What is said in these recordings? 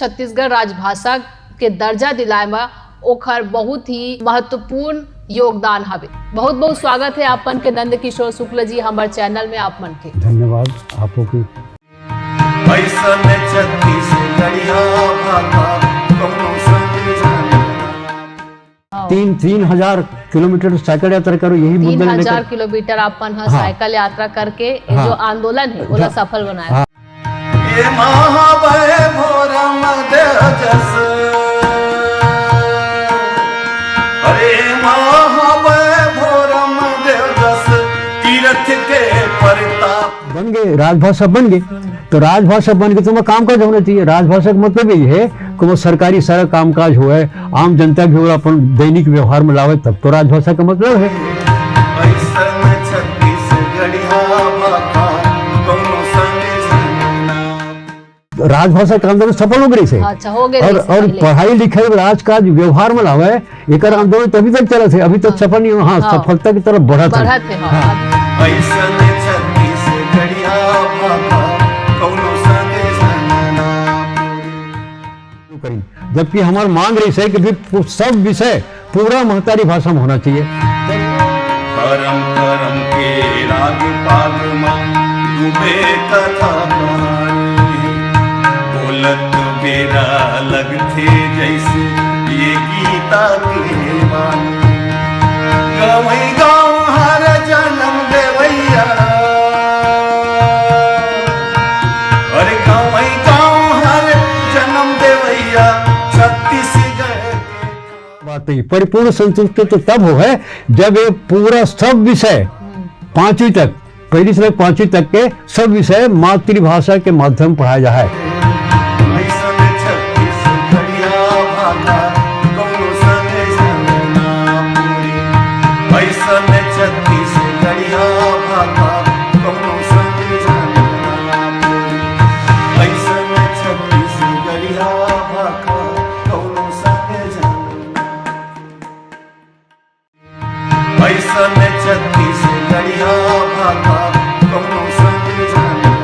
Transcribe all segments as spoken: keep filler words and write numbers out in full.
छत्तीसगढ़ राजभाषा के दर्जा दिलाए म ओखर बहुत ही महत्वपूर्ण योगदान हवे। बहुत बहुत स्वागत हे आप मन के, नंद किशोर शुक्ल जी, हमर चैनल में आप मन के। धन्यवाद आपको की। ऐसन छत्तीसगढ़िया भाखा कौनो संग जाने ना। तीन, तीन हजार किलोमीटर साइकिल यात्रा करो, यही मुद्दा लेकर। तीन हजार किलोमीटर आप मन ह हाँ। साइकिल यात्रा करके ये हाँ। जो आंदोलन हे, ओला हाँ। सफल बनाया। हाँ। ये महाबय भोरम देव जस, अरे महाबय भोरम देव जस, तीरथ के परताप। बन गए, राजभाषा बन गए, तो राजभाषा बन के तुम्हें काम काज होना चाहिए। राजभाषा का मतलब यही है कि वो सरकारी सारा काम काज होए, आम जनता भी ओला अपन दैनिक व्यवहार में लावे, तब तो राजभाषा का मतलब है। ऐसन छत्तीसगढ़िया भाखा कौनो संग जाने ना। राजभाषा के आंदोलन सफल हो गई से। अच्छा, हो गए और, रहिस और पहले। पढ़ाई लिखाई, राजकाज, व्यवहार में लावे, एकर आंदोलन तभी तक चलत हे, अभी तक हाँ। सफल नहीं हो। हाँ, हाँ। सफलता की तरफ बढ़त हे। बढ़त हे, हाँ। हाँ। ऐसन छत्तीसगढ़िया भाखा कौनो संग जाने ना। करी। जबकि हमार मांग रहिस हे कि भी पु-, सब विषय पूरा महतारी भाषा में होना चाहिए। करम करम के राग पाग म डूबे कथा कहानी, बोलत बेरा लगथे जैसे ये गीता के बानी। गवई गाँव हर जन्म देवैया, अरे गवई गाँव हर जन्म देवैया, छत्तीसगढ़ के बात नहीं, परिपूर्ण संतुष्ट तो तब हो है जब ये पूरा सब विषय पांचवी तक, पहली से लेकर पांचवी तक के सब विषय मातृभाषा के माध्यम पढ़ाया जाए। ऐसन छत्तीसगढ़िया भाखा कौनो संग जाने ना पूरी। ऐसन छत्तीसगढ़िया भाखा कौनो संग जाने ना पूरी। ऐसन छत्तीसगढ़िया भाखा कौनो संग जाने ना। ऐसन छत्तीसगढ़िया भाखा कौनो संग जाने ना।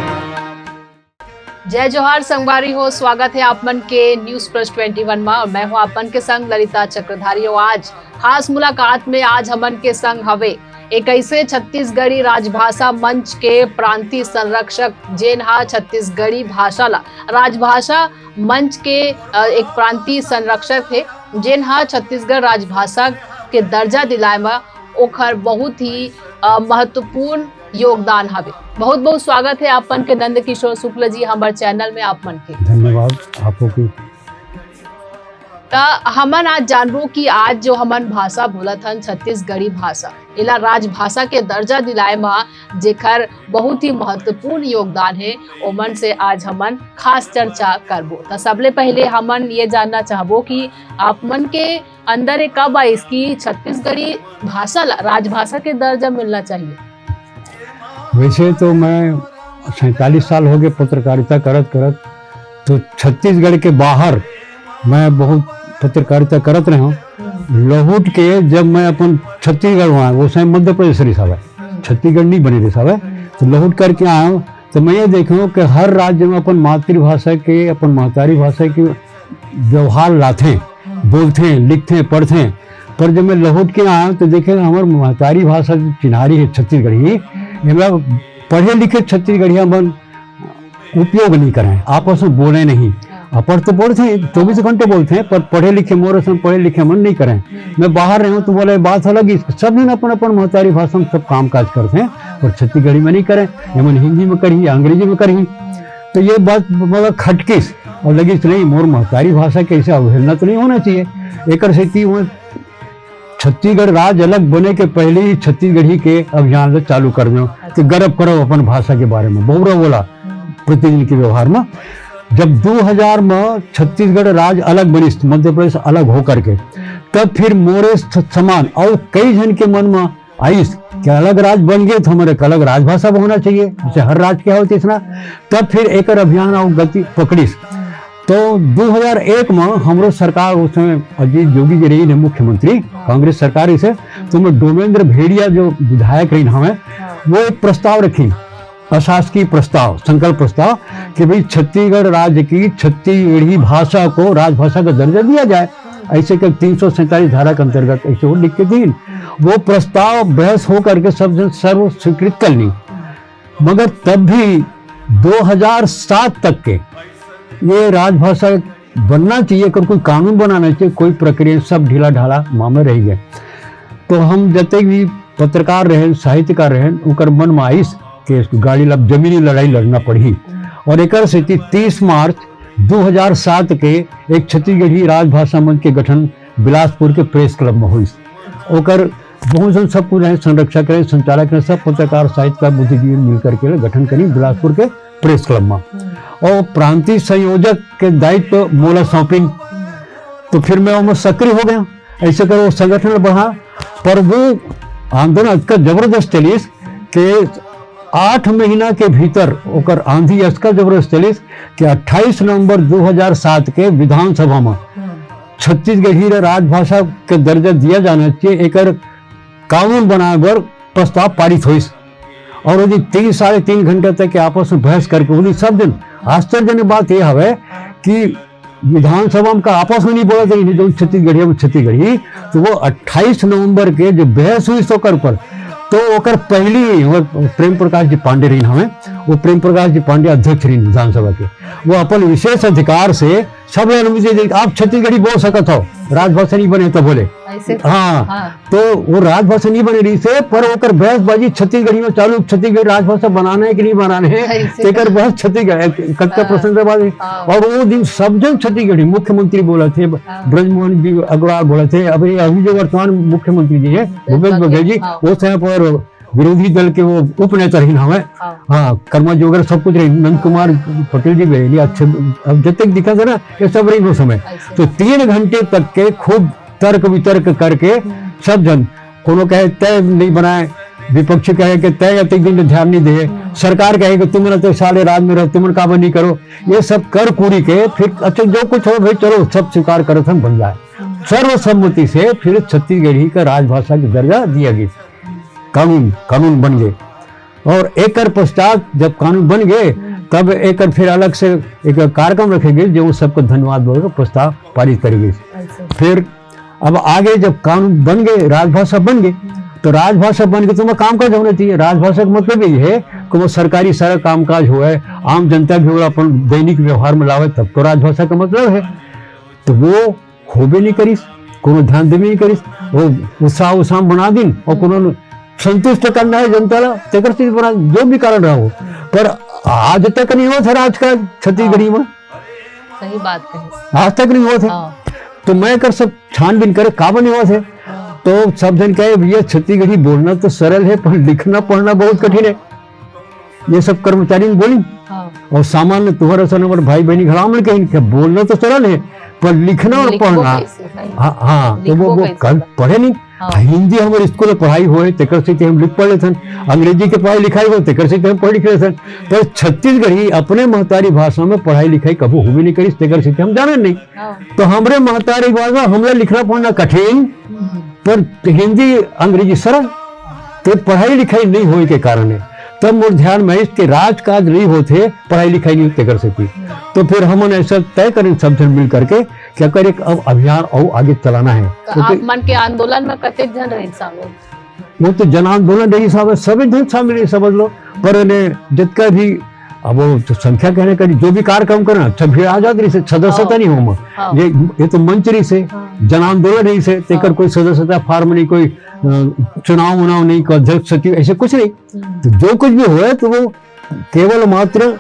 जय जोहार संगवारी हो, स्वागत हे आप मन के News Plus ट्वेंटी वन मा और मैं हूँ आप मन के संग ललिता चक्रधारी। और आज खास मुलाकात में आज हमन के संग हवे एक ऐसे छत्तीसगढ़ी राजभाषा मंच के प्रांतीय संरक्षक, जेन हा छत्तीसगढ़ी भाषा ला राजभाषा मंच के, अ, एक प्रांतीय संरक्षक हे, जेन हा छत्तीसगढ़ राजभाषा के दर्जा दिलाए म ओखर बहुत ही, अ, महत्वपूर्ण योगदान हवे। बहुत बहुत स्वागत हे आप मन के नंद किशोर शुक्ल जी हमर चैनल में आप मन के। धन्यवाद आपको की। त हमन आज जानबो कि आज जो हमन भाषा बोलत हन छत्तीसगढ़ी भाषा, एला राजभाषा के दर्जा दिलाए म जेखर बहुत ही महत्वपूर्ण योगदान हे, ओमन से आज हमन खास चर्चा करबो। त सबले पहले हमन ये जानना चाहबो कि आप मन के अंदर ये कब आइस कि छत्तीसगढ़ी भाषा ला राजभाषा के दर्जा मिलना चाहिए? वैसे तो मैं सैंतालीस साल हो गए पत्रकारिता करत करत, तो छत्तीसगढ़ के बाहर मैं बहुत पत्रकारिता करत रहे हूँ। लहुट के जब मैं अपन छत्तीसगढ़ वहाँ, वो समय मध्य प्रदेश रहिस हवय, छत्तीसगढ़ नहीं बने रहिस हवय, तो लहुट करके आया हूँ, तो मैं ये देखे हूँ कि हर राज्य में अपन मातृभाषा के, अपन महतारी भाषा के व्यवहार लाथें, बोलथें, लिखथें, पढ़थें, पर जब मैं लहुट के आया हूँ तो देखे हमर महतारी भाषा जो चिन्हारी है छत्तीसगढ़ी, एमा पढ़े लिखे छत्तीसगढ़िया मन उपयोग नहीं करें, आपस में बोले नहीं। हाँ। अपन तो बोलथें, चौबीस घंटे बोलथें, पर पढ़े लिखे मोर असन पढ़े लिखे मन नहीं करें। हम्म। मैं बाहर रहे हूँ तो बोले बात अलग ही, सब जन अपन अपन महतारी भाषा में सब काम काज करथें, पर छत्तीसगढ़ी में नहीं करें, एमन हिंदी में करही या अंग्रेजी में करही। हम्म। तो ये बात मतलब खटकिस और लगिस नहीं, मोर महतारी भाषा के ऐसे अवहेलना तो नहीं होना चाहिए। एकर सेती वो छत्तीसगढ़ राज्य अलग बने के पहले ही छत्तीसगढ़ी के अभियान ला चालू कर देव कि गर्व करव अपन भाषा के बारे में, बउरव ओला प्रतिदिन के व्यवहार में। जब दो हज़ार में छत्तीसगढ़ राज्य अलग बनिस, मध्य प्रदेश अलग होकर के, तब फिर मोरे स-, समान और कई झन के मन में आइस कि अलग राज बन गए तो हमारे एक अलग राजभाषा होना चाहिए, जैसे हर राज के होते इतना। तब फिर एकर अभियान और गति पकड़िस। तो दो हज़ार एक में हमरो सरकार, उस समय अजीत जोगी जी रही ने मुख्यमंत्री, कांग्रेस सरकार इसे, तो मैं डोमेंद्र भेड़िया जो विधायक रही हमें, वो एक प्रस्ताव रखी अशासकीय प्रस्ताव, संकल्प प्रस्ताव, कि भाई छत्तीसगढ़ राज्य की छत्तीसगढ़ी भाषा को राजभाषा का दर्जा दिया जाए। ऐसे कर तीन सौ सैंतालीस धारा के अंतर्गत ऐसे वो लिख के दी। वो प्रस्ताव बहस हो करके सब जन सर्व स्वीकृत कर ली। मगर तब भी दो हज़ार सात तक के ये राजभाषा बनना चाहिए, अगर कोई कानून बनाना चाहिए, कोई प्रक्रिया, सब ढीला ढाला मामले रह गए। तो हम जते भी पत्रकार रहेन, साहित्यकार रहेन, ओकर मन में आइस कि गाड़ी लब जमीनी लड़ाई लड़ना पड़ही। और एकर सेती तीस मार्च दो हज़ार सात के एक छत्तीसगढ़ी राजभाषा मंच के गठन बिलासपुर के प्रेस क्लब में होइस। ओकर बहुत जन सब कुछ रहे, संरक्षक रहे, संचालक रहे, सब पत्रकार, साहित्यकार, बुद्धिजीवी मिल करके गठन करी बिलासपुर के प्रेस क्लब में। और प्रांतीय संयोजक के दायित्व मोला सौंपिन, तो फिर मैं ओमा सक्रिय हो गया। ऐसे कर वो संगठन बढ़ा, पर वो आंदोलन अतका जबरदस्त चलिस कि आठ महीना के भीतर ओकर आंधी अतका जबरदस्त चलिस कि अट्ठाईस नवंबर दो हज़ार सात के विधानसभा में छत्तीसगढ़ी ल राजभाषा के दर्जा दिया जाना चाहिए, एकर कानून बनाए बर प्रस्ताव पारित होइस। और वो दिन तीन, साढ़े तीन घंटे तक के आपस में बहस करके वो दिन सब जन, आश्चर्यजनक बात ये हवे कि विधानसभा में का आपस में नहीं बोलत रहिन, जो छत्तीसगढ़िया में छत्तीसगढ़ी, तो वो अट्ठाईस नवंबर के जो बहस होइस ओकर पर, तो ओकर पहली ही, वो प्रेम प्रकाश जी पांडे रहिन हमें, वो प्रेम प्रकाश जी पांडे अध्यक्ष रहिन विधानसभा के, वो अपन विशेष अधिकार से सब ला अनुमति दे, आप छत्तीसगढ़ी बोल सकत हो, राजभाषा नहीं बने तो बोले। ऐसे? हाँ। हाँ। तो वो राजभाषा नहीं बने रहिस हे, पर ओकर बहसबाजी छत्तीसगढ़ी में चालू, छत्तीसगढ़ी राजभाषा बनाना है कि नहीं बनाना है, ऐसे? तेकर बहस छत्तीसगढ़, कतका हाँ। परसेंट बात है। हाँ। और वो दिन सब जन छत्तीसगढ़ी, मुख्यमंत्री बोलत हे, हाँ। ब्रजमोहन जी अग्रवाल बोलत हे, अब ये अभी जो वर्तमान मुख्यमंत्री जी हैं, भूपेश बघेल जी, हाँ। वो समय पर विरोधी दल के वो उपनेता रहिन हवे। हाँ। हाँ, कर्मा जी वगैरह सब कुछ रहिन, नंद कुमार पटेल जी भी रहिन, अच्छे, अब जब तक दिखा था ना, ये सब रहिन उस समय। ऐसे। तो तीन घंटे तक के खूब तर्क वितर्क करके हम्म। सब जन, कोनो कहे तय नहीं बनाए, विपक्ष कहे कि तय अतिक दिन ध्यान नहीं दे, हम्म। सरकार कहे कि तुम ना तो साले राज में रहो, तुम काबर नहीं करो, ये सब कर कूड़ी के फिर अच्छा जो कुछ हो भाई चलो सब स्वीकार करो, हम बन जाए। हम्म। सर्वसम्मति से फिर छत्तीसगढ़ी का राजभाषा के दर्जा दिया गया, कानून, कानून बन गए। और एकर पश्चात जब कानून बन गए, हम्म। तब एकर फिर अलग से एक कार्यक्रम रखे गए, जो सबको धन्यवाद बोल के प्रस्ताव पारित करे गए। अच्छा। फिर अब आगे जब कानून बन गए, राजभाषा बन गए, हम्म। तो राजभाषा बन के तो ओमा कामकाज होना चाहिए। राजभाषा का मतलब ये है कि वो सरकारी सारा कामकाज होए, आम जनता भी ओला अपन दैनिक व्यवहार में लावे, तब तो राजभाषा का मतलब है। तो वो होबे नहीं करिस, कोनो ध्यान देबे नहीं करिस, वो उत्साह उत्साह बना दिन और कोनो संतुष्ट करना है जनता ला, तेकर चीज बना, जो भी कारण रहा हो। पर आज तक नहीं होत हे राजकाज छत्तीसगढ़ी में। सही बात कहे। आज तक नहीं होत हे। हाँ। तो मैं कर सब छानबीन करे, काबर नहीं होत हे? हाँ। तो सब जन कहे, "भैया, छत्तीसगढ़ी बोलना तो सरल है, पर लिखना पढ़ना बहुत कठिन है।" ये सब कर्मचारी ने बोली। हाँ। और सामान्य तुहर असन हमर भाई बहनी घला मन कहिन कि बोलना तो सरल है, पर लिखना और लिखबो पढ़ना, कैसे, सही। हाँ, हाँ, तो वो, लिखबो वो कैसे? कल पढ़े नहीं। हाँ। हिंदी हमर स्कूल में पढ़ाई होए, तेकर से हम लिख पढ़ लेथन। अंग्रेजी के पढ़ाई लिखाई होए, तेकर से हम पढ़ लिख लेथन। पर छत्तीसगढ़ी अपने महतारी भाषा में पढ़ाई लिखाई कभू होबे नहीं करिस, तेकर से हम जानन नहीं। हाँ। तो हमरे महतारी भाषा, हमला लिखना पढ़ना कठिन, हम्म। पर हिंदी, अंग्रेजी सरल। तो पढ़ाई लिखाई नहीं होए के कारण है। तब मोर ध्यान में आइस कि राजकाज नहीं होत हे, पढ़ाई लिखाई नहीं होत तेकर सेती। तो फिर हमन ऐसा तय करेन सब जन मिल करके कि अगर एक अब अभियान और आगे चलाना है। तो आप मन के आंदोलन में कतेक जन रहिन शामिल? वो तो जन आंदोलन रहिस, सभी जन शामिल रहिस, समझ लो। पर ने जितका भी, अब वो तो संख्या कहने का नहीं, जो भी कार्यक्रम करना, अच्छा भीड़ आ जात रहिस, सदस्यता हाँ। नहीं हो। हाँ। ये, ये तो मंच रहिस हे, हाँ। जन आंदोलन रहिस हे, तेकर हाँ। कोई सदस्यता form नहीं, कोई, अ, चुनाव उनाव नहीं, कोई अध्यक्ष सचिव, ऐसे कुछ नहीं। हम्म। तो जो कुछ भी होए, तो वो केवल मात्र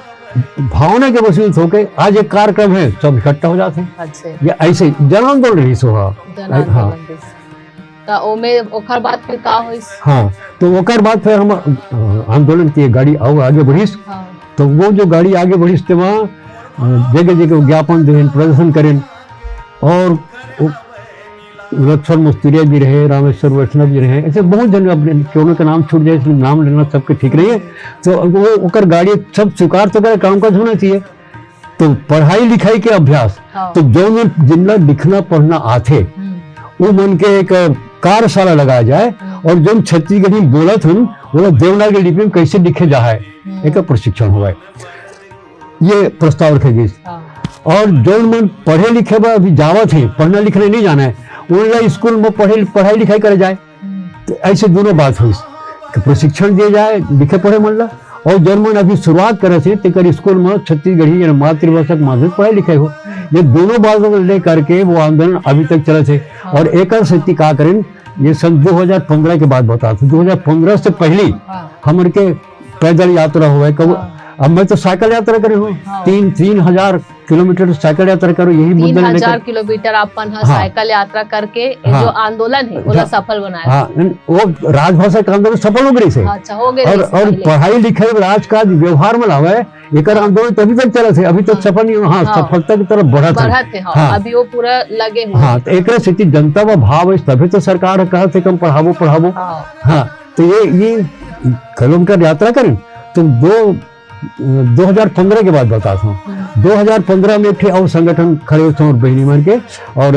भावना के वशीभूत होके आज एक कार्यक्रम है, सब इकट्ठा हो जाते हैं। अच्छा। ये ऐसे जन आंदोलन रहिस हे। जन आंदोलन हाँ। रहिस। त ओमे, ओकर बाद फिर का होइस? हाँ, तो ओकर बाद फिर हम, अ, आंदोलन की गाड़ी और आगे बढ़िस। हाँ। तो वो जो गाड़ी आगे बढ़िस, ते वहाँ, अ, जगह जगह ज्ञापन देन, प्रदर्शन करेन, और वो लक्ष्मण मस्तुरिया भी रहे, रामेश्वर वैष्णव भी रहे, ऐसे बहुत जन, अब कोनो के नाम छूट जाए, इसलिए नाम लेना सबके ठीक नहीं है। तो वो ओकर गाड़ी सब स्वीकार तो करे, काम काज होना चाहिए। तो पढ़ाई लिखाई के अभ्यास, हाँ। तो जौन मन जिनला लिखना पढ़ना आथे, हम्म। वो मन के एक कार्यशाला लगाया जाए, हम्म। और जौन छत्तीसगढ़ी बोलत हन, बोला देवनागरी लिपि में कैसे लिखे जाए, हम्म। एक प्रशिक्षण होवय, ये प्रस्ताव रखे गए। हाँ। और जौन मन पढ़े लिखे बर अभी जावत हे, पढ़ना लिखना नहीं जाना है, उनला स्कूल में पढ़े पढ़ाई लिखाई करे जाए। हम्म। तो ऐसे दोनों बात हुई कि प्रशिक्षण दिए जाए लिखे पढ़े मन ला, और जौन मन अभी शुरुआत करे थे तेकर स्कूल में छत्तीसगढ़ी यानी मातृभाषा के माध्यम से पढ़ाई लिखाई हो। ये दोनों बात को लेकर के वो आंदोलन अभी तक चले थे। हाँ। और एक सेती का करें, ये सन दो हज़ार पन्द्रह के बाद बता, तो दो हज़ार पन्द्रह से पहले हाँ। हमर के पैदल यात्रा हुआ है। कब हाँ। अब मैं तो साइकिल यात्रा करे हूँ, हाँ। तीन तीन हजार किलोमीटर साइकिल यात्रा करो, यही तीन मुद्दा हजार लेकर। किलोमीटर आप मन ह हाँ। साइकिल यात्रा करके ये हाँ। जो आंदोलन है ओला हाँ। सफल बनाया। हाँ, वो राजभाषा का आंदोलन सफल हो गए से। अच्छा, हो गए और रहिस और पहले। पढ़ाई लिखाई राजकाज व्यवहार में लावे, एकर आंदोलन तभी तक चलत है, अभी तक हाँ। सफल नहीं हुआ। हाँ, हाँ। सफलता की तरफ बढ़त है। बढ़त है, हाँ, हाँ। अभी वो पूरा लगे हुए हाँ, हैं। तो एक सेती जनता में भाव है, तभी तो सरकार कहत है कि हम पढ़ाबो पढ़ाबो। हाँ। हाँ, तो ये ये किलोमीटर यात्रा करें तो दो दो हज़ार पन्द्रह के बाद बताता हूँ। हम्म। दो हज़ार पन्द्रह में एक ठे और संगठन खड़े होते हैं और बहनी मन के, और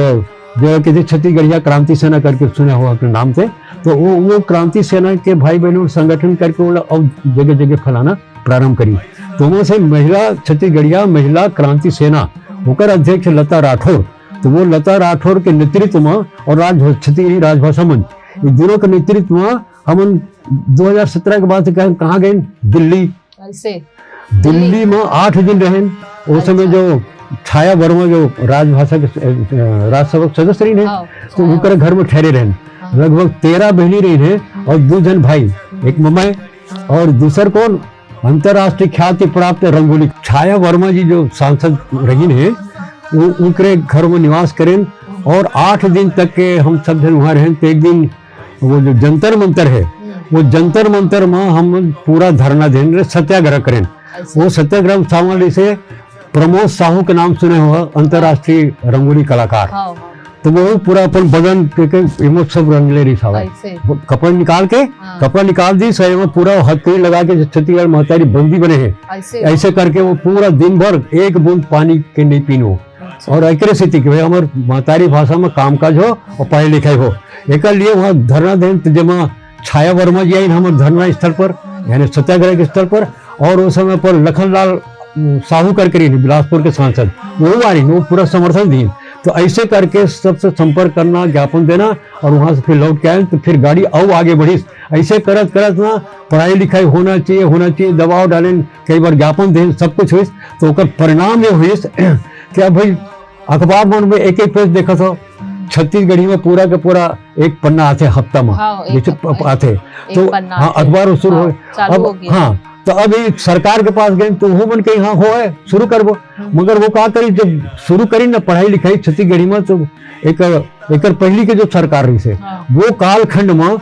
जो कहते छत्तीसगढ़िया क्रांति सेना करके सुना हो अपने नाम से, तो वो वो क्रांति सेना के भाई बहनों संगठन करके वो लोग और जगह जगह फैलाना प्रारंभ करी। तो वहाँ से महिला छत्तीसगढ़िया महिला क्रांति सेना, ओकर अध्यक्ष लता राठौर, तो वो लता राठौर के नेतृत्व में और राज छत्तीसगढ़ी राजभाषा मंच, ये दोनों के नेतृत्व में हमन दो हज़ार सत्रह के बाद से कहाँ, कहाँ गए? दिल्ली। ऐसे। दिल्ली में आठ दिन रहें। उस समय जो छाया वर्मा जो राजभाषा के अ, राजसभा के सदस्य रही हैं, हाँ। तो उनकर घर में ठहरे रहें। हाँ। लगभग तेरह बहनी रही हैं और दो जन भाई, एक मम्मी और दूसर कौन, अंतर्राष्ट्रीय ख्याति प्राप्त रंगोली छाया वर्मा जी जो सांसद रही हैं, वो उनके घर में निवास करें और आठ दिन तक के हम सब जन वहाँ रहें। तो एक दिन वो जो जंतर मंतर है, वो जंतर मंतर में हम पूरा धरना देन रहे, सत्याग्रह करें। ऐसे। वो सत्याग्रह में शामिल जैसे प्रमोद साहू के नाम सुने हो, अंतर्राष्ट्रीय रंगोली कलाकार, हाँ, हाँ। तो वो पूरा अपन बदन के, के एमो सब रंगले रही साहब। ऐसे। वो कपड़ा निकाल के, हाँ। कपड़ा निकाल दी सही में पूरा हथकड़ी लगा के जो छत्तीसगढ़ महतारी बंदी बने हैं, ऐसे। ऐसे करके वो पूरा दिन भर एक बूंद पानी के नहीं पीनो। अच्छा। और एकरे सेती कि भाई हमर महतारी भाषा में कामकाज हो और पढ़ाई लिखाई हो, एकर लिए वहाँ धरना देन। तो जेमा छाया वर्मा जी आइन हमर धरना स्थल पर, यानी सत्याग्रह के स्थल पर, और उस समय पर लखन लाल, उम, साहू करके रही बिलासपुर के सांसद, वो आ रही, वो पूरा समर्थन दी। तो ऐसे करके सबसे संपर्क करना, ज्ञापन देना, और वहाँ से फिर लौट के आए तो फिर गाड़ी अउ आगे बढ़िस। ऐसे करत करत ना पढ़ाई लिखाई होना चाहिए, होना चाहिए, दबाव डालें, कई बार ज्ञापन दें, सब कुछ हुई। तो ओकर परिणाम ये हुई कि अब भाई अखबार मन में एक एक पेज देखत हो, छत्तीसगढ़ी में पूरा के पूरा एक पन्ना आथे हफ्ता में, हाँ, एक जैसे हफ्ता, प- आथे। एक तो पन्ना हाँ, आथे। अखबार शुरू हाँ, हो। चालू अब हो गया। हाँ, तो अब ये सरकार के पास गए तो वो मन कहीं हाँ हो है, शुरू करबो। मगर वो का करी, जब शुरू करी ना पढ़ाई लिखाई छत्तीसगढ़ी में, तो एक एकर पहली के जो सरकार रही से, हाँ। वो कालखंड में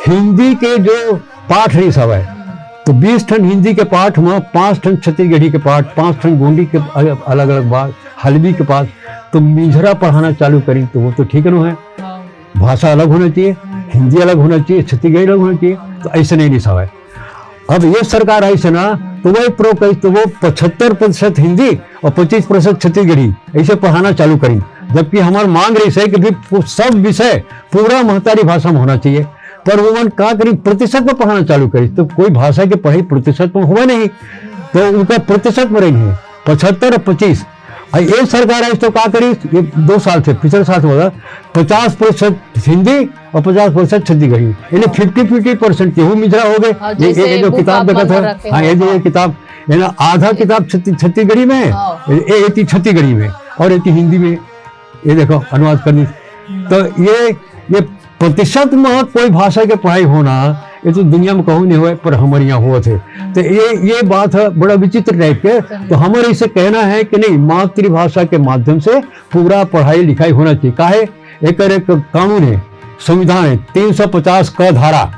हिंदी के जो पाठ रही सब है, तो बीस ठन हिंदी के पाठ में पांच ठन छत्तीसगढ़ी के पाठ, पांच ठन गोंडी के अलग अलग बात, हलबी के पाठ, तो मिंझरा पढ़ाना चालू करी, तो वो तो ठीक न है। हाँ। भाषा अलग होना चाहिए, हिंदी अलग होना चाहिए, छत्तीसगढ़ी अलग होना चाहिए, तो ऐसे नहीं, नहीं सब है। अब ये सरकार आई से ना, तो वही प्रो कही, तो वो पचहत्तर प्रतिशत हिंदी और पच्चीस प्रतिशत छत्तीसगढ़ी ऐसे पढ़ाना चालू करी, जबकि हमार मांग रही से कि भी पू- सब विषय पूरा महतारी भाषा में होना चाहिए। पर वो मन का करी, प्रतिशत में पढ़ाना चालू करी, तो कोई भाषा के पढ़ाई प्रतिशत में हुआ नहीं, तो उनका प्रतिशत में रही है पचहत्तर और पच्चीस। और ये सरकार आई तो का करी, ये दो साल से, पिछले साल से होगा, पचास प्रतिशत हिंदी और पचास प्रतिशत छत्तीसगढ़ी, यानी फिफ्टी फिफ्टी परसेंट केहू मिंझरा हो गए। हाँ, ये, ये, जैसे ये जो book किताब आप देखा बंधल था, रखे हाँ, हो, ये जो हाँ। ये किताब है ना, आधा किताब छत्ती- छत्तीसगढ़ी में है, हाँ। ये ये थी छत्तीसगढ़ी में और ये थी हिंदी में। ये देखो अनुवाद कर दी, तो ये ये प्रतिशत में कोई भाषा के पढ़ाई होना, ये तो दुनिया में कहूँ नहीं हुआ, पर हमारे यहाँ हुआ थे। तो ये ये बात है बड़ा विचित्र टाइप के। तो हमारे इसे कहना है कि नहीं, मातृभाषा के माध्यम से पूरा पढ़ाई लिखाई होना चाहिए। काहे, एकर एक कानून है, संविधान है, तीन सौ पचास क धारा,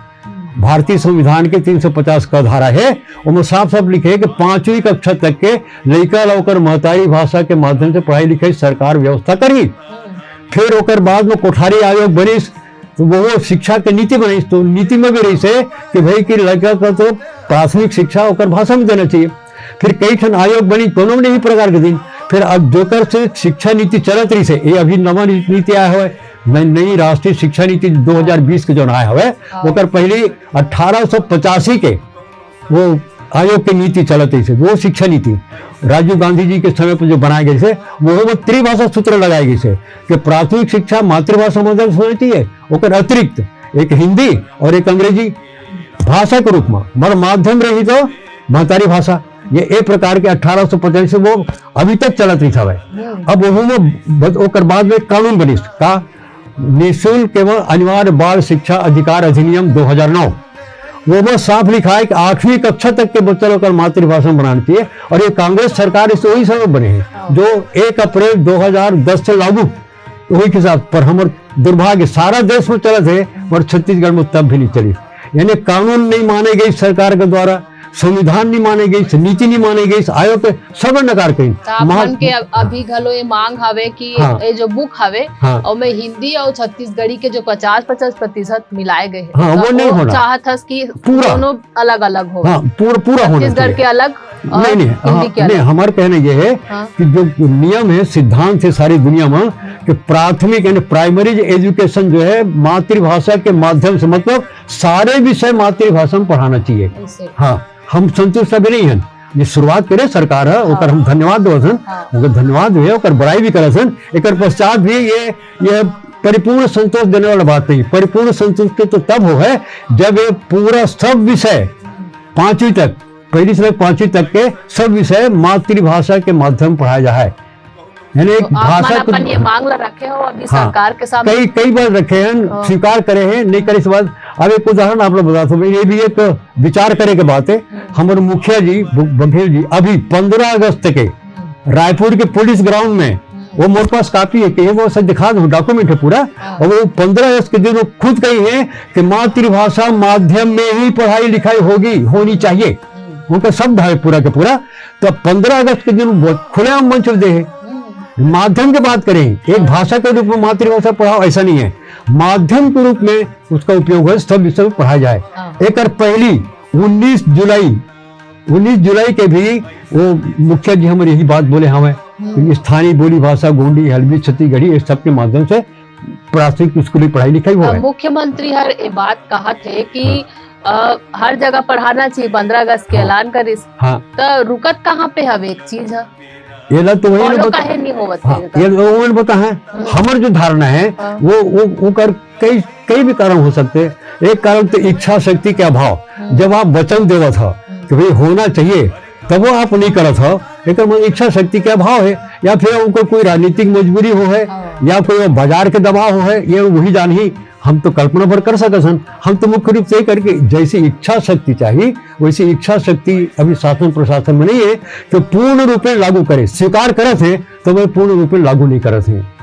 भारतीय संविधान के तीन सौ पचास क धारा है, ओमे साफ साफ लिखे है कि पांचवी कक्षा तक के लइका ला ओकर महतारी भाषा के माध्यम से पढ़ाई लिखाई सरकार व्यवस्था करही। फिर ओकर बाद में कोठारी आयोग बनिस, तो वो शिक्षा के नीति बनिस, तो नीति में भी रहिस है कि भाई कि लड़का का तो प्राथमिक शिक्षा ओकर भाषा में देना चाहिए। फिर कई ठन आयोग बनी, कोनो में नहीं प्रकार के दिन। फिर अब जोकर से शिक्षा नीति चलत रहिस है, ये अभी नवा नी- नीति आया हुआ है, नई, नई राष्ट्रीय शिक्षा नीति दो हज़ार बीस के जौन आए हवे, हाँ। ओकर पहली अठारह सौ पचासी के वो आयोग के नीति चलत रहिसे, वो शिक्षा नीति राजीव गांधी जी के समय पर जो बनाए गए से, वो में त्रिभाषा सूत्र लगाए गए से कि प्राथमिक शिक्षा मातृभाषा माध्यम से होनी चाहिए, ओकर अतिरिक्त एक हिंदी और एक अंग्रेजी भाषा के रूप में, मगर माध्यम रही तो महतारी भाषा। ये एक प्रकार के अठारह सौ पचासी से वो अभी तक चलत रही हवे। अब वो में बद-, ओकर बाद में कानून बनिस का, निःशुल्क एवं अनिवार्य बाल शिक्षा अधिकार अधिनियम दो हज़ार नौ, वो में साफ लिखा है कि आठवीं कक्षा तक के बच्चा लोग कर मातृभाषा में बनाना चाहिए। और ये कांग्रेस सरकार से वही समय बने हैं जो एक अप्रैल दो हज़ार दस से लागू, वही के साथ। पर हमर दुर्भाग्य सारा देश में चलत है, पर छत्तीसगढ़ में तब भी नहीं चली। यानी कानून नहीं माने गई सरकार के द्वारा, संविधान नहीं माने गई, नीति नहीं माने गई, आयोग के सब नकार कहीं। तो आप मन के अब-, अभी घलो ये मांग हवे कि हाँ। ये जो बुक हवे, हाँ। ओमे हिंदी और छत्तीसगढ़ी के जो पचास, पचास प्रतिशत मिलाए गए हैं, हाँ, तो वो नहीं वो होना। चाहत हस कि पूरा। दोनों अलग-अलग हो। हाँ, पूरा, पूरा होना छत्तीसगढ़ चाहिए। के अलग और नहीं, नहीं, हिंदी हाँ, के नहीं, अलग। हमारा कहना ये है हाँ। कि जो नियम है, सिद्धांत है सारी दुनिया में, कि प्राथमिक यानी प्राइमरी एजुकेशन जो है मातृभाषा के माध्यम से, मतलब सारे विषय मातृभाषा में पढ़ाना चाहिए। ऐसे। हाँ, हम संतुष्ट अभी नहीं हैं। ये शुरुआत करे सरकार है, ओकर हम हाँ। धन्यवाद देवत हन, हाँ। ओकर धन्यवाद भी है, ओकर बड़ाई भी करत हन। एकर पश्चात भी ये, ये परिपूर्ण संतोष देने वाला बात नहीं। परिपूर्ण संतुष्टि तो तब हो है जब ये पूरा सब विषय पांचवी तक, पहली से लेकर पांचवी तक के सब विषय मातृभाषा के माध्यम पढ़ाया जाए। यानी एक तो आप मन भाषा को अपन ये मांग ला रखे हो अभी हाँ, सरकार के सामने? कई, कई बार रखे हैं, हाँ। स्वीकार करे हैं, नहीं करे इस बात। अब एक उदाहरण आप लोग बता सकते, ये भी एक विचार करे के बात है। हमारे मुखिया जी, ब-, बघेल जी, अभी पन्द्रह अगस्त के रायपुर के पुलिस ग्राउंड में, वो मोर पास कॉपी है, कि वो सब दिखा दूं, डॉक्यूमेंट है पूरा। हाँ। और वो पन्द्रह अगस्त के दिन वो खुद कही है कि मातृभाषा माध्यम में ही पढ़ाई लिखाई होगी, होनी चाहिए। उनका शब्द है पूरा का पूरा। तो पन्द्रह अगस्त के दिन वो खुलेआम मंच दे है। माध्यम के बात करें, एक भाषा के रूप में मातृभाषा पढ़ाओ, ऐसा नहीं है। माध्यम के रूप में उसका उपयोग हो, सब विषय में पढ़ाया जाए। हाँ। एकर पहली उन्नीस जुलाई, उन्नीस जुलाई के भी वो मुखिया जी हमारे यही बात बोले हमें, हम्म। कि स्थानीय बोली भाषा गोंडी, हल्बी, छत्तीसगढ़ी, इस सब के माध्यम से प्राथमिक स्कूली पढ़ाई लिखाई हो। मुख्यमंत्री हर ये बात कहा थे कि हाँ। अ, हर जगह पढ़ाना चाहिए, पन्द्रह अगस्त के हाँ। ऐलान करिस। हाँ। त रुकत कहाँ पे हवे एक चीज है? ये ला तो वही follow बता-, काहे नहीं होवत हाँ, है? ये तो वही बता है। हम्म। हमर जो धारणा है, हाँ। वो, वो, वो कर कई, कई भी कारण हो सकते हैं। एक कारण तो इच्छा शक्ति के अभाव। हम्म। जब आप वचन देवत हो हम्म। कि भाई होना चाहिए, तब वो आप नहीं करत हो, एकर मतलब इच्छा शक्ति के अभाव है, या फिर उनको कोई राजनीतिक मजबूरी हो है, हाँ। या कोई बाजार के दबाव हो है, ये वही जान ही। हम तो कल्पना भर कर सकत हन। हम तो मुख्य रूप से ये करके जैसी इच्छा शक्ति चाहिए, वैसी इच्छा शक्ति अभी शासन प्रशासन में नहीं है कि पूर्ण रूप में लागू करे। स्वीकार करत है तो वह पूर्ण रूप में लागू नहीं करत है।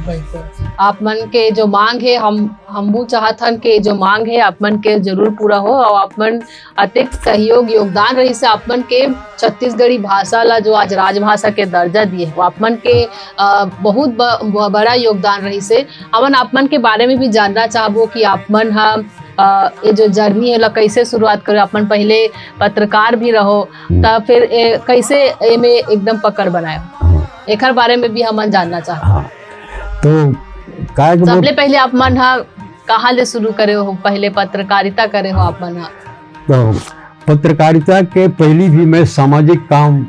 बिल्कुल। आप मन के जो मांग है, हम, हम भी चाहत हन कि जो मांग है आप मन के जरूर पूरा हो और आप मन अतेक सहयोग योगदान रहिस हे आप मन के छत्तीसगढ़ी भाषा ला जो आज राजभाषा के दर्जा दिए हे, वो आप मन के, अ, बहुत ब-, ब-, बड़ा योगदान रहिस हे। हमन आप मन के बारे में भी जानना चाहबो कि आप मन ह, अ, ये जो journey हे, ओला कैसे शुरुआत करे? आप मन पहले पत्रकार भी रहो, हम्म। त फिर ए, कैसे एमे एकदम पकड़ बनायो? हाँ। एकर बारे में भी हमन जानना चाहबो। हाँ। तो काय के सबले बोल- पहले आप मन ह कहाँ ले शुरू करे हो? पहले पत्रकारिता करे हो आप मन ह? तो पत्रकारिता के पहली भी मैं सामाजिक काम,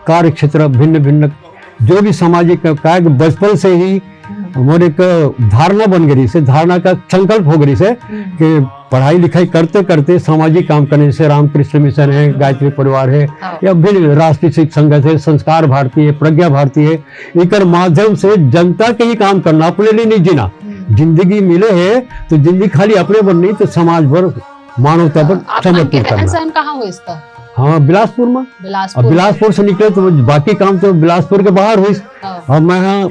कार्य क्षेत्र, भिन्न भिन्न जो भी सामाजिक का-, कार्य, बचपन से ही मोर एक धारणा बन गई से, धारणा का संकल्प हो गई से हम्म। कि पढ़ाई लिखाई करते करते सामाजिक काम करने, जैसे रामकृष्ण मिशन है, गायत्री परिवार है, हाँ। या भिन्न राष्ट्रीय शिक्षा संगत है, संस्कार भारती है, प्रज्ञा भारती है, एकर माध्यम से जनता के ही काम करना, अपने लिए नहीं जीना। हम्म। जिंदगी मिले है तो जिंदगी खाली अपने पर नहीं तो समाज पर, मानवता पर आप मन के समर्पित करना। रहन सहन कहाँ होइस त? हाँ, बिलासपुर में। बिलासपुर अब में। बिलासपुर से निकले तो बाकी काम तो बिलासपुर के बाहर होइस। हाँ। अब मैं हाँ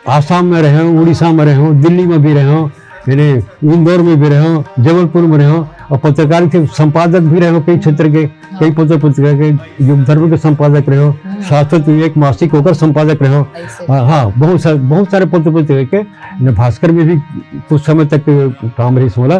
आसाम में रहे हूँ, उड़ीसा में रहे हूँ, दिल्ली में भी रहे हूँ, यानी इंदौर में भी रहे हूँ, जबलपुर में रहे हूँ, और पत्रकार के संपादक भी रहे हूँ कई क्षेत्र के, हाँ। कई पत्र पत्रिका के युग धर्म के संपादक रहे हूँ, हाँ। शाश्वत विवेक मासिक ओकर संपादक रहे हूँ। ऐसे। हाँ, हाँ, बहुत सारे, बहुत सारे पत्र पत्रिका के, न भास्कर में भी कुछ समय तक काम रहिस मोला,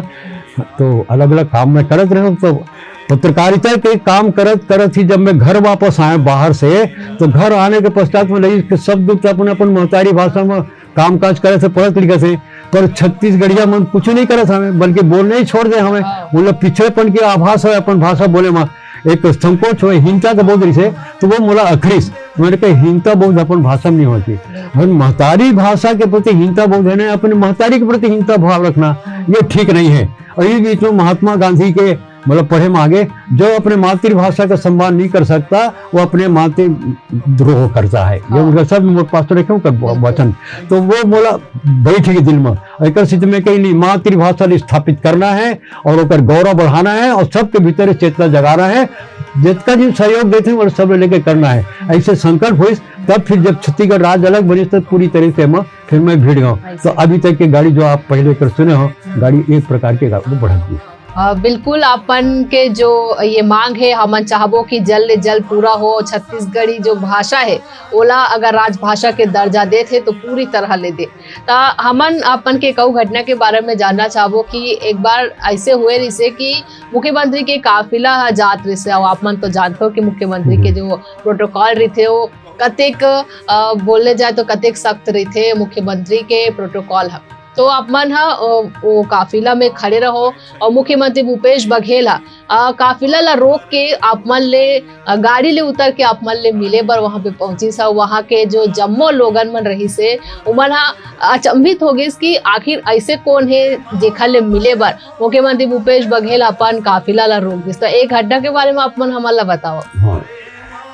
तो अलग-अलग काम मैं करत रहे हूँ। तो पत्रकारिता के काम करत करत ही जब मैं घर वापस आए बाहर से, तो घर आने के पश्चात में लगी कि सब लोग तो अपन अपन महतारी भाषा में काम काज करे से, पढ़त लिखत से, पर छत्तीसगढ़िया मन कुछ नहीं करत हवे, बल्कि बोलने ही छोड़ दे हवे। हाँ। ओला पिछड़ेपन के आभास होय अपन भाषा बोले म, एक संकोच होय, हीनता के बोध रहिसे, तो वो मोला अखरिस। मैंने कहा, हीनता बोध अपन भाषा में नहीं होती। और महतारी भाषा के प्रति हीनता बोध है ना, अपने महतारी के प्रति हीनता भाव रखना, ये ठीक नहीं है। और ये बीच में महात्मा गांधी के, मतलब, पढ़े में आगे, जो अपने मातृभाषा का सम्मान नहीं कर सकता, वो अपने मातृद्रोह करता है। ये हाँ। उनका सब मोर पास तो रखे, उनका ब-, बिल्कुल। वचन। तो वो मोला बैठ गए दिल में। एकर सेती मैं कही नहीं, मातृभाषा ल स्थापित करना है और ओकर गौरव बढ़ाना है और सबके भीतर ये चेतना जगाना है। जितना भी सहयोग देते हैं, वो सब लेके करना है। ऐसे संकल्प होइस, तब फिर जब छत्तीसगढ़ राज्य अलग बनिस, तब पूरी तरह से हम फिर मैं भिड़ गया। ऐसे। तो अभी तक के गाड़ी जो आप पहले कर सुने हो, गाड़ी एक प्रकार के गाड़ी बढ़त गई। अ, बिल्कुल, अपन के जो ये मांग है, हमन चाहबो कि जल्द ले जल्द पूरा हो। छत्तीसगढ़ी जो भाषा है, ओला अगर राजभाषा के दर्जा देत है, तो पूरी तरह ले दे। त हमन अपन के एक अउ घटना के बारे में जानना चाहबो कि एक बार ऐसे हुए रिसे कि मुख्यमंत्री के काफिला ह जात रिसे, अउ आप मन तो जानते हो कि मुख्यमंत्री के हम्म। जो प्रोटोकॉल रहिथे, वो कतेक, अ, बोले जाए तो कतेक सख्त रहिथे मुख्यमंत्री के प्रोटोकॉल ह। तो आप मन ह, अ, वो काफिला में खड़े रहो और मुख्यमंत्री भूपेश बघेल ह, अ, काफिला ला रोक के आप मन ले, अ, गाड़ी ले उतर के आप मन ले मिले बर वहां पे पहुंचिस ह। वहां के जो जम्मो लोगन मन रहिसे, उमन ह अचंभित हो गिस कि आखिर ऐसे कौन है जेखर ले मिले बर मुख्यमंत्री भूपेश बघेल अपन काफिला ला रोक दिस। तो एक घटना के बारे में आप मन हमन ला बताओ। हाँ,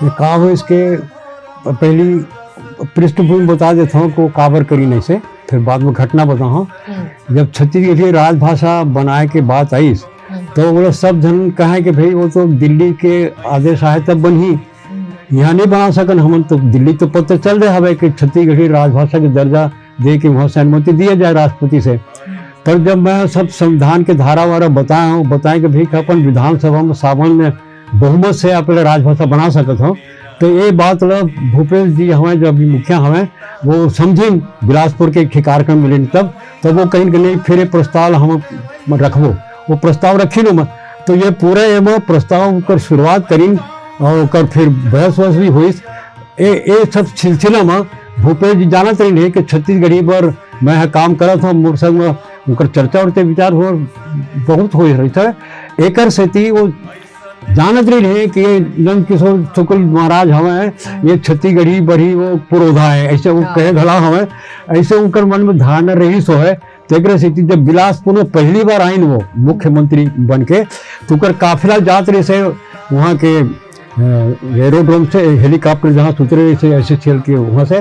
ये का हो, इसके पहली पृष्ठभूमि बता देता हूँ को काबर करी नहीं से, फिर बाद में घटना बताऊँ। हम्म। जब छत्तीसगढ़ी राजभाषा बनाए के बात आइस, हम्म। तो वो लोग सब जन कहे कि भाई, वो तो दिल्ली के आदेश आए तब बनही, हम्म। यहाँ नहीं बना सकन हमन। तो दिल्ली तो पत्र चल रहे हवे कि छत्तीसगढ़ी राजभाषा के दर्जा दे के वहाँ से अनुमति दिया जाए राष्ट्रपति से। पर जब मैं सब संविधान के धारा वारा बताया हूँ, बताए कि भाई, अपन विधानसभा में सामान्य बहुमत से आप लोग राजभाषा बना सकत हो, तो ये बात ला भूपेश जी हमें, जो अभी मुखिया हमें, वो समझिन बिलासपुर के एक कार्यक्रम मिले तब, तब वो कहीं कि नहीं, फिर ये प्रस्ताव हम रखबो। वो प्रस्ताव रखी लो मैं, तो ये पूरा एमा प्रस्ताव ओकर शुरुआत करिन और ओकर फिर बहस वहस भी होइस। ए, ए सब सिलसिला में भूपेश जी जानत रहिन है कि छत्तीसगढ़ी पर मैं ह काम करत हूँ, मोर संग में उनकर चर्चा उर्चा विचार हो, बहुत हो रही था। एकर सेती वो जानत रहिन है कि ये नंद किशोर शुक्ल महाराज हवे, ये छत्तीसगढ़ी बड़ी वो पुरोधा है, ऐसे वो हाँ। कहे घला हवे, ऐसे उनकर मन में धारणा रही सो है। तो एकरे सेती जब बिलासपुर में पहली बार आइन वो मुख्यमंत्री बन के, तो ओकर काफिला जात रहिसे वहाँ के, अ, एरोड्रोम से, हेलीकॉप्टर जहाँ से उतरे रहिसे एसएससीएल के वहाँ से,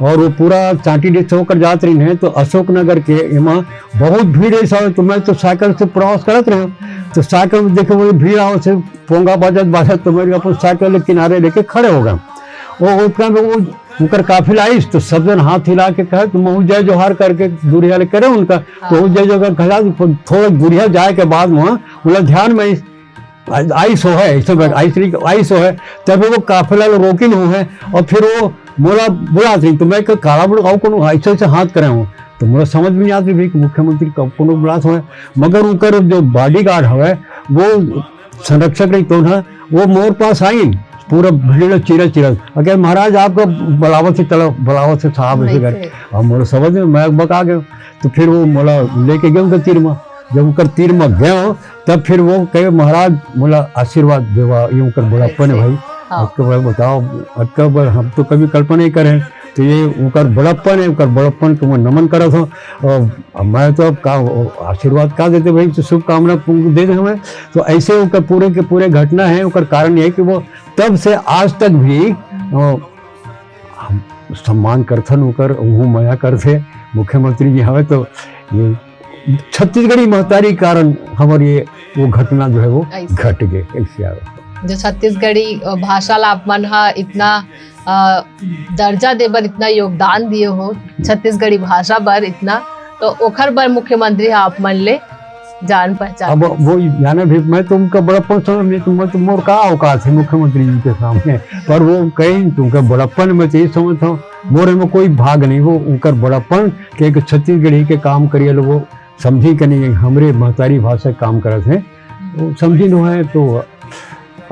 और वो पूरा चांटी डिस्ट्रिक्ट होकर जात रहिन है। तो अशोकनगर के एमा बहुत भीड़ है सब, तो मैं तो साइकिल से प्रवास करत रहे, तो साइकिल में देखे वो भीड़ आओ से पोंगा बाजत बाजत, तो मैं अपन साइकिल के किनारे लेके खड़े हो गए। वो उतना में वो उनकर काफिला आइस, तो सब जन हाथ हिला के कहे, तो महू जय जोहार करके दूरिया ले करे उनका, तो वो जय जोहार कहा, तो थोड़ा दूरिया जाए के बाद वहाँ उनका ध्यान में आइस, आइस हो है, ऐसे बैठ, आइस रही, आइस हो है, तब वो काफिला लो रोकिन हो है, और फिर वो मोला बुलात रही, तो मैं कहा, "काला बुढ़, आओ कोनो ऐसे ऐसे हाथ करे हो।" तो मोला समझ में नहीं आती भाई कि मुख्यमंत्री कब कोनो बुलात हो है, मगर उनकर जो बॉडीगार्ड हवे, वो संरक्षक रही तो ना, वो मोर पास आइन, पूरा भीड़ चिरा चिरा। अगर महाराज आपका बुलावत से चला, बुलावत से साहब ऐसे कर, अब मोर समझ में मैं बका गयो। तो फिर वो मोला लेके गए उनका तीर में, जब उनकर तीर में गए, तब फिर वो कहे, "महाराज मोला आशीर्वाद देवा, ये उनकर बड़प्पन है भाई।" हाँ। अतका बड़ा बताओ, अतका बड़ा हम तो कभी कल्पना नहीं करे। तो ये उनकर बड़प्पन है, उनकर बड़प्पन को मैं नमन करत हूँ। और अब मैं तो अब का, आशीर्वाद का देते भाई, तो शुभकामना दे दे हमें। तो ऐसे उनका पूरे के पूरे घटना है, उनका कारण ये है कि वो तब से आज तक भी, अ, हम सम्मान करथन ओकर, उहू मया करथे। मुख्यमंत्री जी हवे तो ये छत्तीसगढ़ी महतारी कारण हमर ये वो घटना जो है वो ऐसे। घट गए, ऐसे आवे। जो छत्तीसगढ़ी, अ, भाषा ला आप मन हा इतना, अ, दर्जा दे बर इतना योगदान दिए हो, छत्तीसगढ़ी भाषा बर इतना, तो ओखर बर मुख्यमंत्री हा आप मन ले जान पहचान अब वो जाने भी, मैं तो उनका बड़प्पन समझ नहीं, तो मैं तो मोर का औकात है मुख्यमंत्री जी के सामने, पर वो कहीं तुमका बड़प्पन में तो ये समझता हूँ, मोर में कोई भाग नहीं, वो उनकर बड़प्पन के एक छत्तीसगढ़ी के काम करिए लो, वो समझी के नहीं, हमरे महतारी भाषा काम करत हैं, वो समझी नो है, तो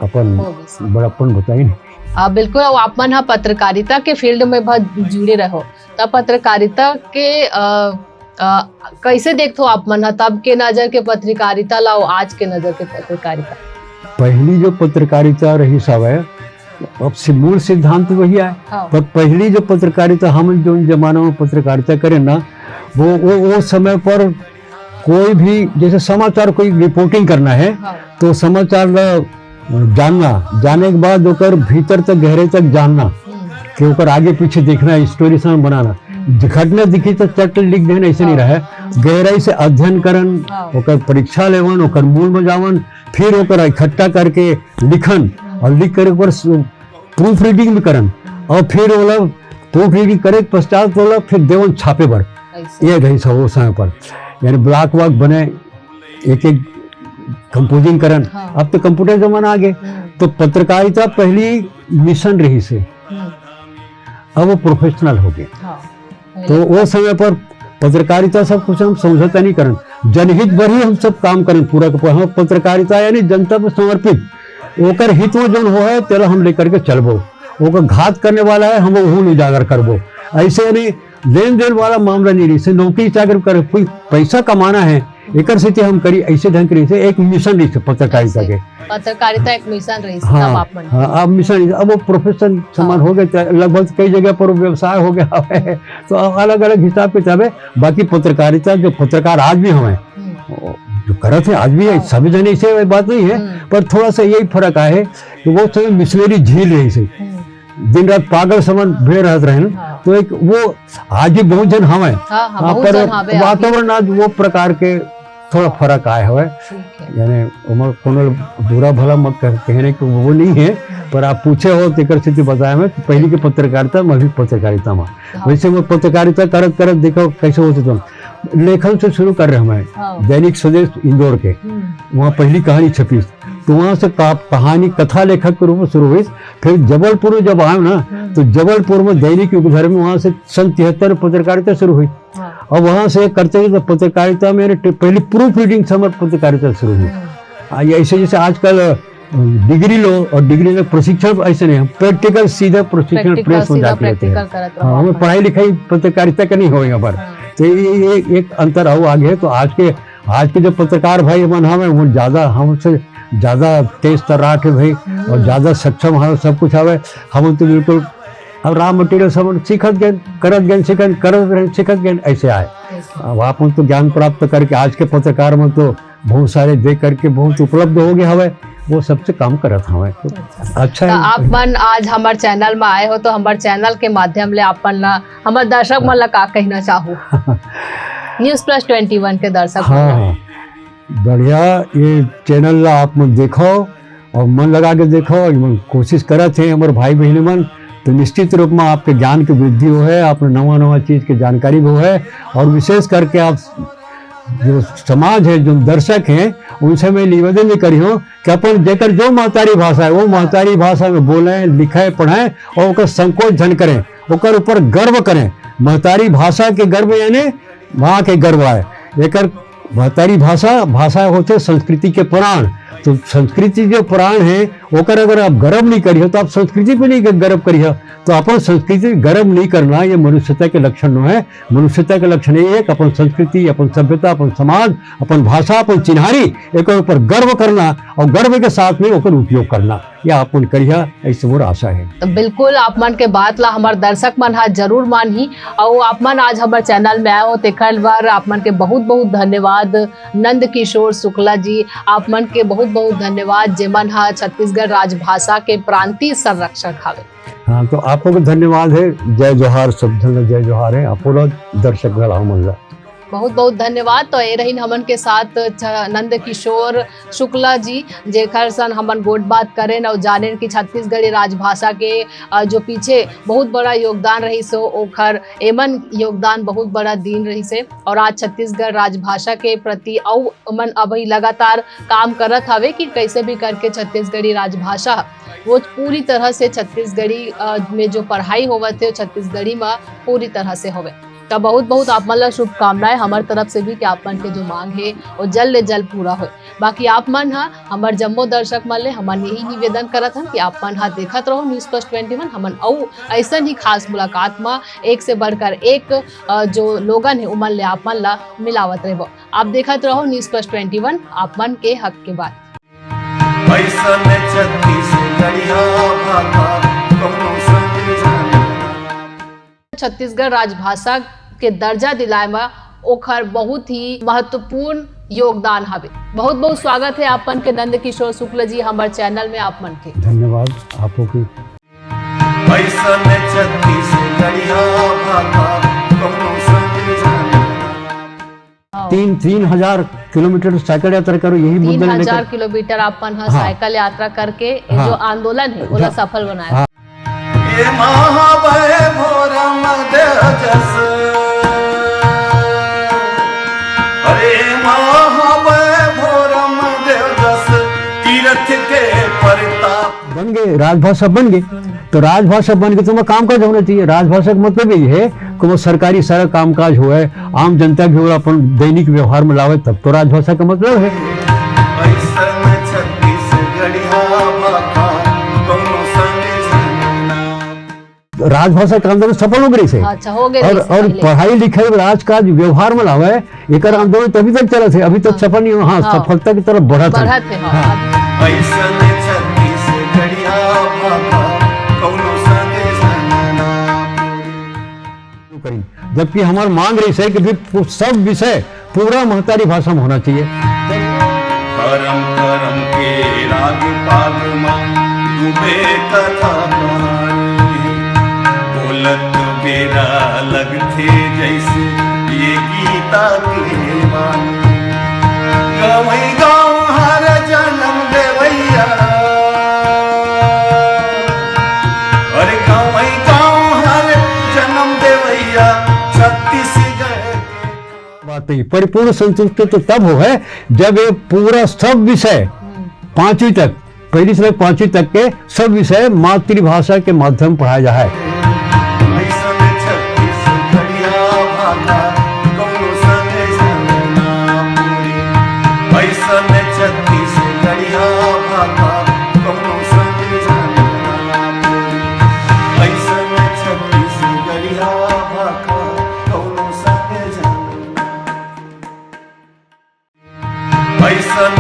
अपन हो गई। बड़प्पन बताइन। आ, बिल्कुल, अब आप मन हा पत्रकारिता के फील्ड में बहुत जुड़े रहो, तब पत्रकारिता के, अ, अ, कैसे देखथो आप मन ह तब के नजर के पत्रकारिता ला अउ आज के नजर के पत्रकारिता? पहली जो पत्रकारिता रहिस हवय, अब से मूल सिद्धांत वही आय। हाँ। पर पहली जो पत्रकारिता, हम जो जमाना में पत्रकारिता करें ना, वो वो वो समय पर कोई भी जैसे समाचार, कोई रिपोर्टिंग करना है, हाँ। तो समाचार ला जानना, जाने के बाद ओकर भीतर तक, गहरे तक जानना, हम्म, कि ओकर आगे पीछे देखना, स्टोरी सब बनाना। हम्म, घटना दिखी तो चट लिख देना, ऐसे नहीं रहे। गहराई से अध्ययन करन, हाँ। ओकर परीक्षा लेवन, ओकर मूल में जावन, फिर ओकर इकट्ठा करके लिखन, और लिख कर ओकर प्रूफ रीडिंग भी करन, और फिर ओला प्रूफ रीडिंग करे के पश्चात ओला फिर देवन छापे बर। ऐसे। ये रही सब वो समय पर, यानी ब्लॉक वॉक बने, एक एक कंपोजिंग करन। हाँ। अब तो कंप्यूटर जमाना आ गए, हम्म, तो पत्रकारिता पहली मिशन रहिस हे, हम्म, अब वो प्रोफेशनल हो गए। हाँ। तो वो समय पर पत्रकारिता सब कुछ हम समझौता नहीं करन, जनहित बर ही हम सब काम करन पूरा के पूरा। हम पत्रकारिता यानी जनता पर समर्पित, ओकर हित में जौन हो है तेला हम लेकर के चलबो, ओकर घात करने वाला है हम ओहू ल उजागर करबो। ऐसे यानी लेन देन वाला मामला नहीं रहिस हे, नौकरी चाकरी कर, कोई पैसा कमाना है एकर सेती हम करी, ऐसे ढंग के रहिस हे, एक मिशन रहिस हे पत्रकारिता के। पत्रकारिता एक मिशन रहिस हे हाँ, तब आप मन। हाँ, अब मिशन, अब वो प्रोफेशन समान हाँ। हो गए, लगभग कई जगह पर वो व्यवसाय हो गया है, तो अब अलग अलग हिसाब किताब है। बाकी पत्रकारिता, जो पत्रकार आज भी हमें हम्म, जो करत है आज भी है, हाँ। सभी जने ऐसे बात नहीं है, हम्म, पर थोड़ा सा यही फर्क आए है कि वो समय मिशनरी झील रहिस हे, हम्म, दिन रात पागल समान भिड़े रहत रहे ना, हाँ। तो एक वो आज भी बहुत जन हवे। हाँ, हाँ, हाँ, बहुत पर जन हवे आज भी। वातावरण आज वो प्रकार के थोड़ा फर्क आए हवे, ठीक है। यानी ओमा कोनो बुरा भला मत कह-, कहने को वो नहीं है, पर आप पूछे हो तेकर सेती बताया मैं कि पहली के पत्रकारिता में, अभी पत्रकारिता में। हाँ। वैसे मैं पत्रकारिता करत करत देखो कैसे होते थे, लेखन से शुरू कर रहे हमें। हाँ। दैनिक स्वदेश इंदौर के, हम्म, वहाँ पहली कहानी छपी, तो वहाँ से का-, कहानी कथा लेखक के रूप में शुरू हुई। फिर जबलपुर में जब आए ना, हम्म। तो जबलपुर में दैनिक युगधर्मी, वहाँ से सन तिहत्तर में पत्रकारिता शुरू हुई। हाँ। और वहाँ से करते हुए तो पत्रकारिता में टे-, पहली प्रूफ रीडिंग से हमारी पत्रकारिता शुरू हुई। हम्म, आ, ये ऐसे जैसे आजकल, अ, डिग्री लो और डिग्री में प्रशिक्षण ऐसे नहीं, हम प्रैक्टिकल सीधे प्रशिक्षण प्रैक्टिकल प्रेस में सीधा जाके लेते हैं। प्रैक्टिकल करत रहो हाँ, आप हमें मन। पढ़ाई लिखाई पत्रकारिता का नहीं होएगा पर, हाँ। तो ये, ये एक अंतर आओ आगे है। तो आज के, आज के जो पत्रकार भाई मन हमें, वो ज़्यादा हमसे ज़्यादा तेज तर्राट है भाई, हम्म। और ज़्यादा सक्षम है, सब कुछ हवे। हम तो बिल्कुल अब रॉ मटेरियल सब सीखत गए, करत गए, सीखत, करत गए, सीखत गए, ऐसे आए। ऐसे। अब आप मन तो ज्ञान प्राप्त करके आज के पत्रकार मन तो बहुत सारे दे करके बहुत उपलब्ध हो गए हवे, वो सबसे काम करत हवे। तो अच्छा तो है। आप मन आज हमार चैनल में आए हो, तो हमार चैनल के माध्यम ले आप मन ला, हमार दर्शक मन ला का कहना चाहू? न्यूज़ प्लस ट्वेंटी वन के दर्शक मन हाँ, ला। हाँ, बढ़िया। ये चैनल ला आप मन देखो और मन लगा के देखो, ये मन कोशिश करत हैं हमारे भाई बहन मन, तो निश्चित रूप में आपके ज्ञान की वृद्धि हो है, आप नवा नवा चीज की जानकारी भी हो है, और विशेष करके आप जो समाज है, जो दर्शक हैं, उनसे मैं निवेदन भी करी हूँ कि अपन जेकर जो महतारी भाषा है, वो महतारी भाषा में बोलें, लिखें, पढ़ें और ओकर संकोच झन करें, ओकर ऊपर गर्व करें। महतारी भाषा के गर्व यानी वहाँ के गर्व आए। एकर महतारी भाषा, भाषा होथे संस्कृति के प्राण। तो संस्कृति जो प्राण है, ओकर अगर आप गर्व नहीं करिए, तो आप संस्कृति पे नहीं गर्व करिए। तो अपन संस्कृति पे गर्व नहीं करना, ये मनुष्यता के लक्षण नो है। मनुष्यता के लक्षण ये है कि अपन संस्कृति, अपन सभ्यता, अपन समाज, अपन भाषा, अपन चिन्हारी, एकर ऊपर गर्व करना और गर्व के साथ में ओकर उपयोग करना, ये आप मन करिहा, ऐसे मोर आशा है। तो बिल्कुल आप मन के बात ला हमार दर्शक मन हा जरूर मानही। और आप मन आज हमार चैनल में आए हो, तेकर बर आप मन के बहुत बहुत धन्यवाद। नंद किशोर शुक्ला जी, आप मन के बहुत बहुत धन्यवाद, जेमन हा छत्तीसगढ़ राजभाषा के प्रांतीय संरक्षक हावे। हाँ, तो आपको भी धन्यवाद है। जय जोहार, सब झन ला जय जोहार है, आपो ला, दर्शक घड़ा मन ला। बहुत बहुत धन्यवाद। तो ये रहिन हमन के साथ छ-, नंद किशोर शुक्ला जी, जेकर सन हमन गोठ बात करेन और जानेन कि छत्तीसगढ़ी राजभाषा के, अ, जो पीछे बहुत बड़ा योगदान रहिस हे, ओखर एमन योगदान बहुत बड़ा दीन रहिस हे। और आज छत्तीसगढ़ राजभाषा के प्रति अउ मन अभी लगातार काम करत हवे कि कैसे भी करके छत्तीसगढ़ी राजभाषा वो पूरी तरह से छत्तीसगढ़ी, अ, में जो पढ़ाई होवत हे, छत्तीसगढ़ी में पूरी तरह से होवे। त बहुत बहुत आप मन ला शुभकामनाएं हमर तरफ से भी कि आप मन के जो मांग हे, वो जल्द ले जल्द पूरा होय। बाकी आप मन ह, हमर जम्मो दर्शक मन ले हमन यही निवेदन करत हन कि आप मन ह देखत रहो News Plus Twenty One। हमन अउ ऐसन ही खास मुलाकात म एक से बढ़कर एक, अ, जो लोगन हे, उमन ले आप मन ला मिलावत रहबो। आप देखत रहो News Plus Twenty One, आप मन के हक के बात। ऐसन छत्तीसगढ़िया भाखा कौनो संग जाने ना। छत्तीसगढ़ राजभाषा के दर्जा दिलाए म ओखर बहुत ही महत्वपूर्ण योगदान हवे। बहुत बहुत स्वागत है आप मन के नंद किशोर शुक्ल जी हमर चैनल में आप मन के। धन्यवाद आपको की। ऐसन छत्तीसगढ़िया भाखा कौनो संग जाने ना। हाँ। तीन, तीन हजार किलोमीटर साइकिल यात्रा करो, यही मुद्दा लेकर। तीन हजार किलोमीटर आप मन ह हाँ। साइकिल यात्रा करके ये हाँ। जो आंदोलन है, ओला हाँ। सफल बनाया। हाँ। ए महावैभोरम देव जस, अरे महावैभोरम देव जस, तीरथ के परताप। बन गए, राजभाषा बन गए, तो राजभाषा बन के तुम्हें काम काज होना चाहिए। राजभाषा का मतलब यही है कि वो सरकारी सारा काम काज होए, आम जनता भी ओला अपन दैनिक व्यवहार में लावे, तब तो राजभाषा का मतलब है। ऐसन छत्तीसगढ़िया भाखा कौनो संग जाने ना। राजभाषा का आंदोलन सफल हो गई से। अच्छा, हो गए और, रहिस और पहले। पढ़ाई लिखाई, राजकाज, व्यवहार में लावे, एकर आंदोलन तभी तक चलत है, अभी तक हाँ। सफल नहीं हुआ। हाँ, हाँ। सफलता की तरफ बढ़त है। बढ़त है, हाँ। हाँ। ऐसन छत्तीसगढ़िया भाखा कौनो संग जाने ना। करी। जबकि हमार मांग रहिस है कि भी पु-, सब विषय पूरा महतारी भाषा में होना चाहिए। करम करम के राग पाग मा डूबे कथा कहानी, बोलत बेरा लगथे जैसे ये गीता के बानी। गवई गाँव हर जन्म देवैया, अरे गवई गाँव हर जन्म देवैया, छत्तीसगढ़ के बात नहीं, परिपूर्ण संतुष्ट तो तब हो है जब ये पूरा सब विषय पांचवी तक, पहली से लेकर पांचवी तक के सब विषय मातृभाषा के माध्यम पढ़ाया जाए। ऐसन छत्तीसगढ़िया भाखा कौनो संग जाने ना। ऐसन छत्तीसगढ़िया भाखा कौनो संग जाने ना। ऐसन